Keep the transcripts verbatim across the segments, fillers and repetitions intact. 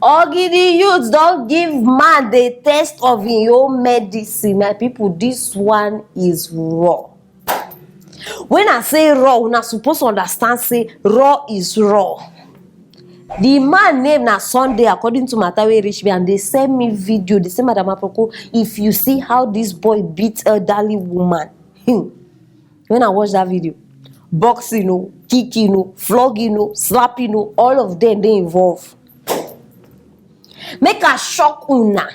Ogidi youth don give man the taste of im own medicine. My people, this one is raw. When I say raw, una suppose understand say raw is raw. The man name na Sunday, according to matter wey reach me, and they send me video. They say, "Madam Aproko, if you see how this boy beat elderly woman," hmm, when I watch that video, boxing o, kicking o, flogging o, slapping o, all of them dey involved. Make I shock una.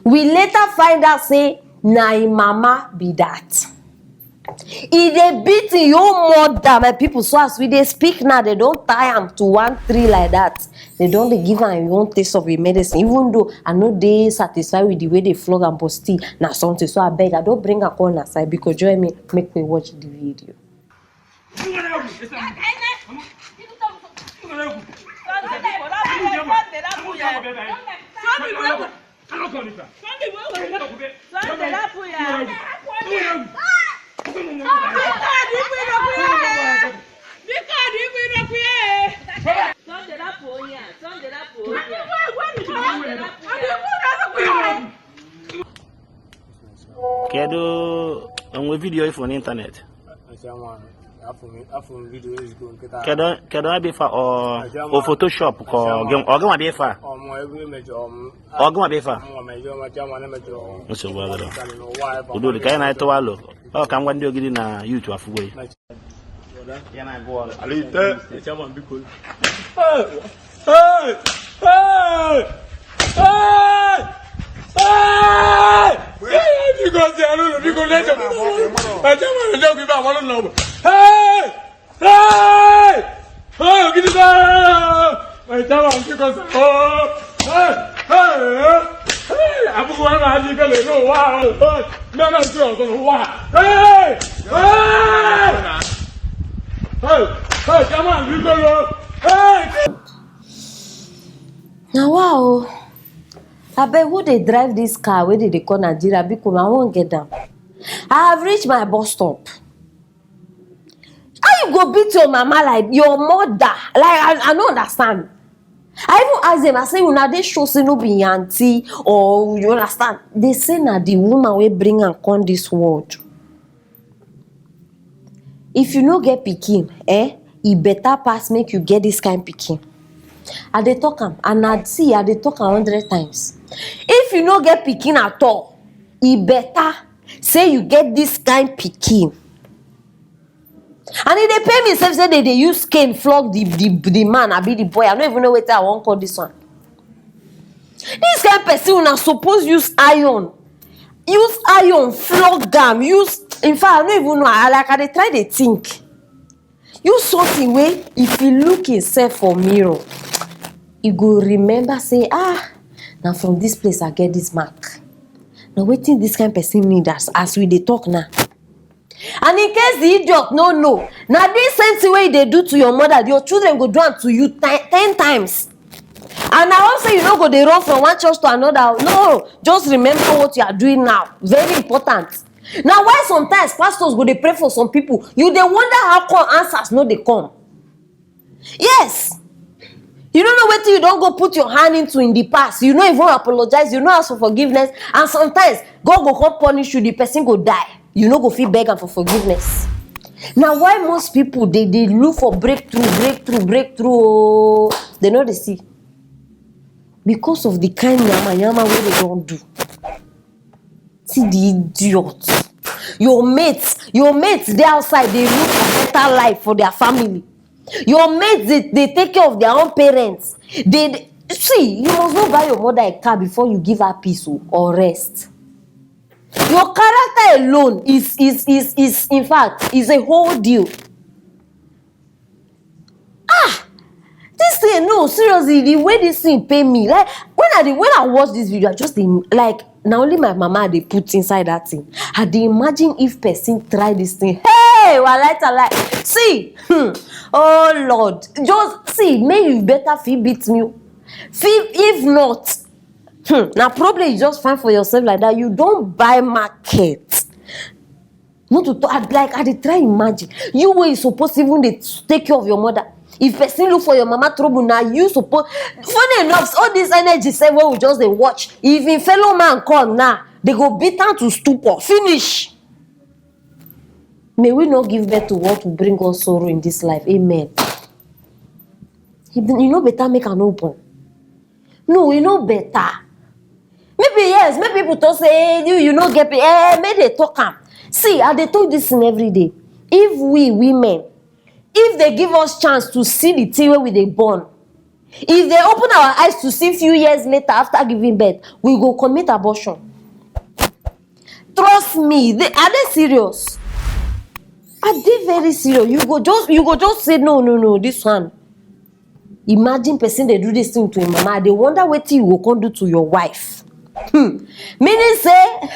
We later find out say na im mama be that. E dey beat im own mother, my people. So as we dey speak now, they don tie am to one tree like that. They don dey give am im own taste of im medicine. Even though I no dey satisfied with the way they flog am, but still na something. So abeg, I don bring am come una side, because join me, make we watch the video. Kedu, onwe video ifo n'ịntanetị? Kedu, kedu ebe ifa o, o Photoshop ka ọ gị, ọ gị nwa bụ ifa? Ọ gị nwa bụ ifa? Nsogbu adịrọ. Udo dị ka anyị na-etọwa alo. Ọ ka ngwa ndị Ogidi na YouTube afụgo ya. Alite. Hey! Hey! Hey! Hey! Hey! Hey! Biko si alụlụ, biko na-eche m. Eche m na-eche m ibe agbalụ n'ọgbọ. Hey! Hey! Hey! Ogidi go! Eche m biko si. Oh! Hey! Hey! Hey! Abụghị ọrụ na-adị ibe n'ụwa ahụ. Hey! Ndị na-esi ọzọ n'ụwa. Hey! Hey! Hey! Hey! Come on, biko. Hey! Na wa o. Abeg, who dey drive this car wey dey dey call Nigeria? Biko, I wan get down. I have reached my bus stop. How you go beat your mama like your mother? Like, I, I no understand. I even ask them, I say, "Una dey show say no be your auntie, or you understand?" They say na the woman wey bring am come this world. If you no get pikin, eh, e better pass make you get this kind pikin. I dey talk am, and I see, I dey talk am hundred times. If you no get pikin at all, e better say you get this kind pikin. And e dey pain me sef say they dey use cane flog the, the, the man, abi the boy. I no even know wetin I wan call this one. This kind person, una suppose use iron. Use iron, flog am. Use, in fact, I no even know. I, like, I dey try dey think. Use something wey, if you look yourself for mirror, you go remember say, "Ah, na from this place I get this mark." Na wetin this kind person need as, as we dey talk now. And in case the idiot no know, na this same thing wey you dey do to your mother, your children go do am to you ten, ten times. And I hope say you no go dey run from one church to another. No, just remember what you are doing now. Very important. Na why sometimes pastors go dey pray for some people. You dey wonder how come answers no dey come. Yes. You no know wetin you don go put your hand into in the past. You no even apologize. You no ask for forgiveness. And sometimes, God go come punish you. The person go die. You no go fit beg am for forgiveness. Na why most people dey, dey look for breakthrough, breakthrough, breakthrough. Oh. They no dey see. Because of the kind yama yama wey they don do. See the idiot. Your mates, your mates dey outside, they look for better life for their family. Your mates, they, they take care of their own parents. They, they, see, you must not buy your mother a car before you give her peace o, or rest. Your character alone is, is, is, is, in fact, is a whole deal. Ah, this thing, no, seriously, the way this thing pay me, like, when I dey, when I watch this video, I just dey, like, na only my mama I dey put inside that thing. I dey imagine if person try this thing. Hey, walai talai. See, hmm, oh Lord, just see, may you better fit beat me. Fit, if not, hmm, na problem you just find for yourself like that. You don buy market. Not to talk, I, like, I dey try imagine. You wey you suppose even dey take care of your mother. If person look for your mama trouble, na you suppose. Funny enough, all this energy sef wey we just dey watch, if im fellow man come now, they go beat am to stupor, finish. May we not give birth to what will bring us sorrow in this life. Amen. E no better make am open. No, e no better. Maybe, yes, maybe people talk say, "Hey, you, you no get pay." Eh, make they talk am. See, I dey talk this thing every day. If we women, if they give us chance to see the thing wey we dey born, if they open our eyes to see few years later after giving birth, we go commit abortion. Trust me, they, are they serious? Are they very serious? You go just, you go just say, "No, no, no, this one." Imagine person dey do this thing to im mama. I dey wonder wetin you go come do to your wife. Hmm. Meaning say,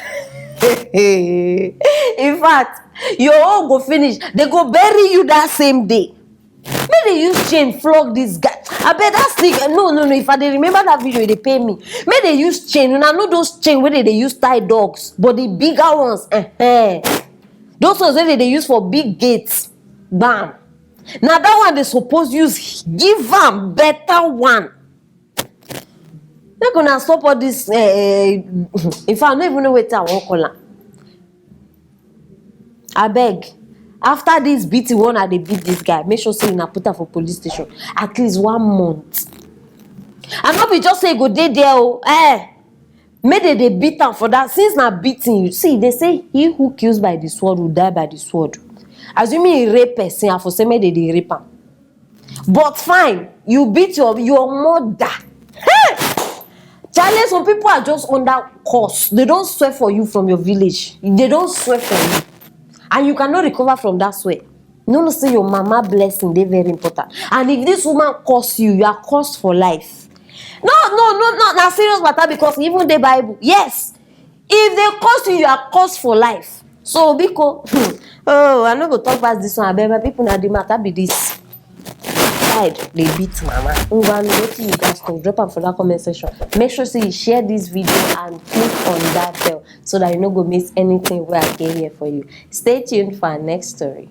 in fact, your own go finish. They go bury you that same day. Make they use chain flog this guy. I bet that stick. No, no, no. If I dey remember that video, e dey pain me. Make they use chain. Una know those chain wey they dey use tie dogs, but the bigger ones. Eh, those ones wey they dey use for big gates. Bam. Na that one they suppose use give am better one. Make una stop all this. Eh, eh, in fact, I no even know wetin I wan call am. Abeg, after this beating wey una dey beat this guy, make sure say una put am for police station at least one month. And no be just say e go dey there o. Eh, make they dey beat am for that. Since na beating, you see, they say, "He who kills by the sword will die by the sword." Assuming he rape person, I for say make they dey rape am. But fine, you beat your, your mother. Hey! Charlie, some people are just under curse. They don swear for you from your village. They don swear for you. And you cannot recover from that swear. No, no, say your mama blessing dey very important. And if this woman curse you, you are cursed for life. No, no, no, no, na serious matter, because even the Bible, yes, if they curse you, you are cursed for life. So, biko, oh, I no go talk past this one. Abeg, my people, na the matter be this. Side, they beat mama. Ngwanu, wetin you guys talk? Drop am for that comment section. Make sure say you share this video and click on that bell so that you no go miss anything wey I get here for you. Stay tuned for our next story.